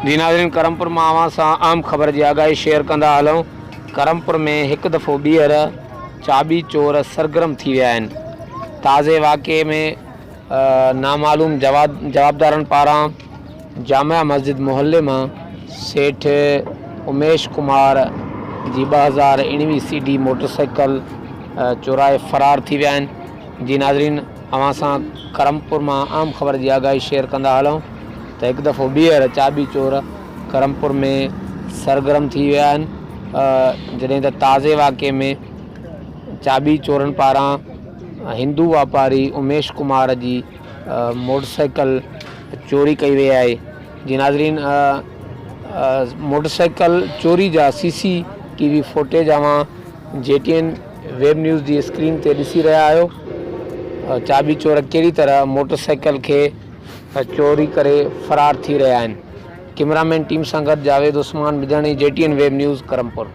جي ناظرين ڪرمپور مان اوهان سان اهم خبر جي آگاهي شيئر ڪندا هلون ڪرمپور ۾ هڪ دفعو ٻيهر چاٻي چور سرگرم ٿي ويا آهن تازي واقعي ۾ نامعلوم جوابدارن پاران جامع مسجد محلي مان سيٺ اميش ڪمار جي 2019 سي ڊي موٽرسائيڪل چورائي فرار ٿي ويا آهن جي ناظرين اوهان سان ڪرمپور مان اهم خبر جي آگاهي شيئر ڪندا هلون ته هڪ دفعو ٻيهر چاٻي چور ڪرمپور ۾ سرگرم ٿي ويا آهن جڏهن ته تازي واقعي ۾ چاٻي چورن پاران هندو واپاري اميش ڪمار جي موٽر سائيڪل چوري ڪئي وئي آهي جي ناظرين موٽر سائيڪل چوري جا سي سي ٽي وي فوٽيج اوهان جي ٽي اين ويب نيوز جي اسڪرين تي ڏسي رهيا آهيو چاٻي چور ڪهڙي طرح موٽر سائيڪل کي چوري ڪري فرار ٿي رهيا آهن ڪيمرا مين ٽيم سان گڏ Javed Usman Bijani G T N web news Karampur.